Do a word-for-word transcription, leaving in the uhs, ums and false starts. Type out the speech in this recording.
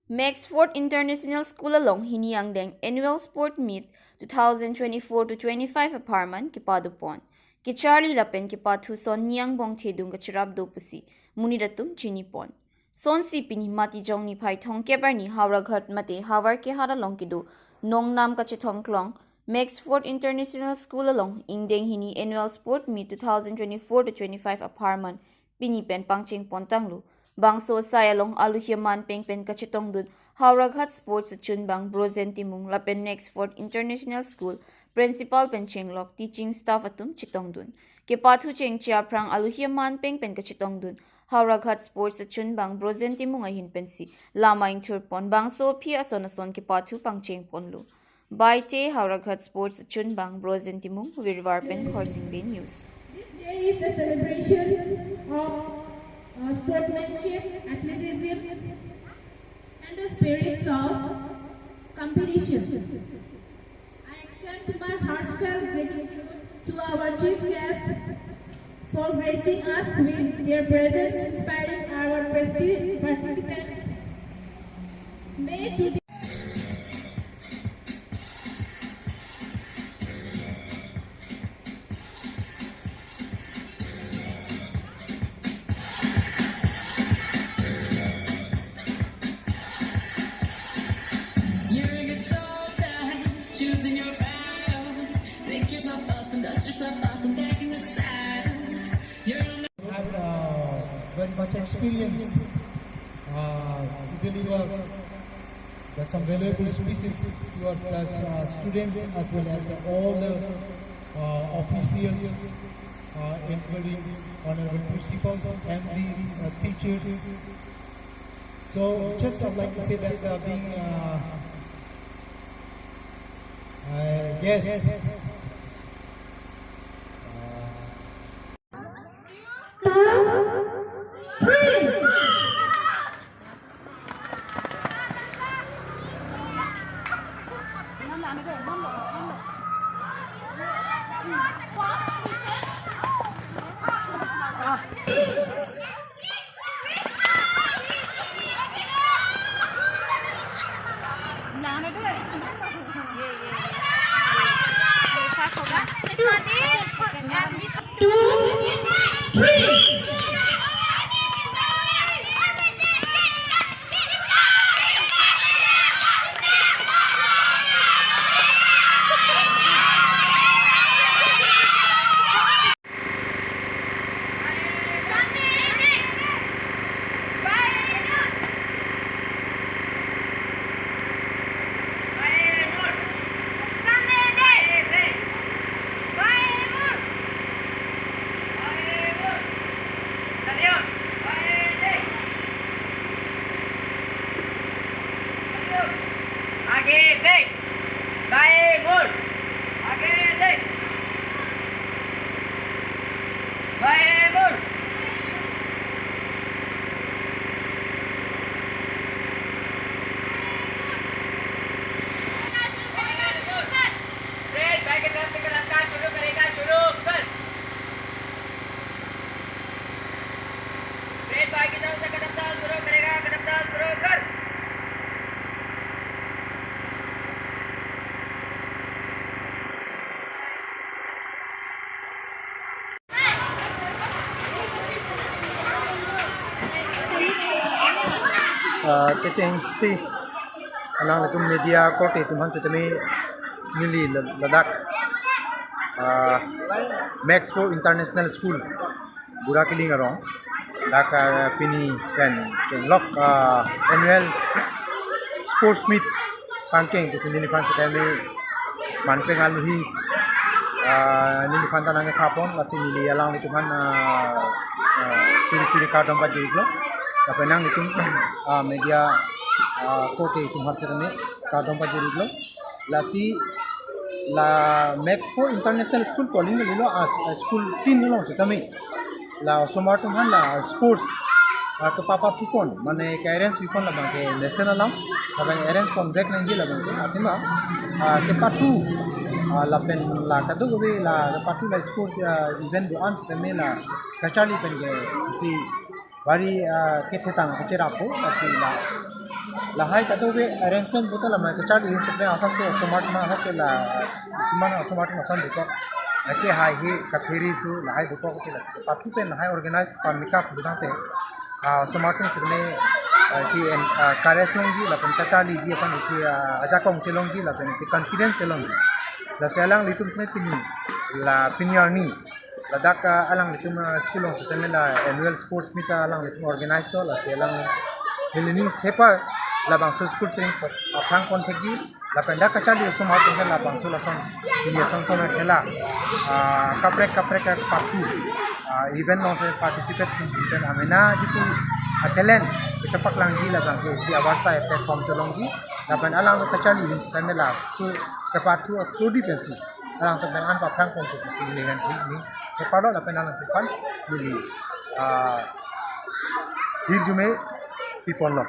Maxford International School along hini angdeng Annual Sport Meet two thousand twenty-four to twenty-five apharman kepadopon. Kecharli lapen kepathu son Niang Bongthedung kacherap do pusi monit atum chinipon. Sonsi pini Matijong niphai thomkep arni Howraghat mate Havar Kehat along kedo nongnam kachethongklong Maxford International School along ingdeng hini Annual Sport Meet two thousand twenty-four to twenty-five apharman pini pen pangcheng pontanglo. Bangso asai along alohi aman pengpen kachetongdun Howraghat Sports achunbang Brojen Timung lapen Maxford International School principal pen chenglok teaching staff atum chetongdun. Kepathu chengche aphrang alohi aman pengpen kachetongdun Howraghat Sports achunbang Brojen Timung ahin pensi lama ingthurpon, bangso aphi ason ason kepathu pangchengponlo. Baite Howraghat Sports achunbang Brojen Timung, Virvar pen Khorsing Bey News. This day is a celebration of uh, sportsmanship, athleticism, and the spirits of competition. I extend my heartfelt gratitude to our chief guest for gracing us with their presence, inspiring our presti- participants. May today You're a good soldier, choosing your battle. Pick yourself up and dust yourself off and back in the saddle. You're a have uh, very much experience uh, to deliver that some valuable speeches towards the uh, students as well as the, all the uh, officials, uh, including honorable principals, M Ds, uh, teachers. So just I'd like to say that uh, being uh, uh, yes. Uh, आगे देख। दाएं मुड़। आगे देख। बाएं मुड़। फ्रेंड, भाई की तरफ से कदम डाल शुरू करेगा, शुरू कर। फ्रेंड, भाई की तरफ से कदम डाल शुरू करेगा, कदम डाल शुरू कर। Ah, kechengsi alanglitum media korte atum aphan setame neli la- ladak, ah, Maxford International School Burakeling arong dak, ah, pini pen chenglok, ah, annual sports meet kangkeng pusi neliphan setame manpeng alohi, ah, neliphan ta nangkepapon, lasi neli alanglitum aphan, ah, ah, suri suri kardom pajirlo. Lapen nanglitum, ah, media, ah, korte atum aphan setame kardom pajirlo. Lasi la Maxford International School pu aling kalilo, ah, school tin along setame la osomar atum aphan la sports, ah, kepapathu pon, mane ke-arrange pipon labang ke lesson alam, labang arrange pon break nangji labang ke athema, ah, kepathu, ah, lapen la kadokave la kepathu la sports, ah, event do-an setame la kacharli pen ke si bari, ah, kethetang kacherap do, lasi la Lahai kadokave arrangement puta lamai kacharli ahin setame asap so osomar atum asap so la osomar osomar atum ason puthot. Ake hai hi kapheri so lahai puthot ke lasi pathu pen lahai organize pamika pudang pe. Ah, osomar atum setame, ah, isi en, ah, courage longji lapen kacharliji aphan isi, ah, ajakong chelongji lapen isi confidence chelongji. Lasi alanglitum setame pini la pini arni ladak, ah, alanglitum, ah, school along setame la annual sports meet, ah, alanglitum organize do, lasi alang nelining thepar labangso school sering aphrang pon thekji, lapen dak kacharli osomar atum ke labangso lason, pini ason son ke la, ah, kaprek kaprek kapathu, ah, event along setame participate pen amena jitu, ah, talent kechepaklangji labang ke isi avarsai platform chelongji, lapen alang kacharli ahin setame la so kapathu athodi pensi alangtum pen an paphrang pon pusi neli kan ni, kepalo lapen alangtum aphan neli, ah, hirjume piponlo.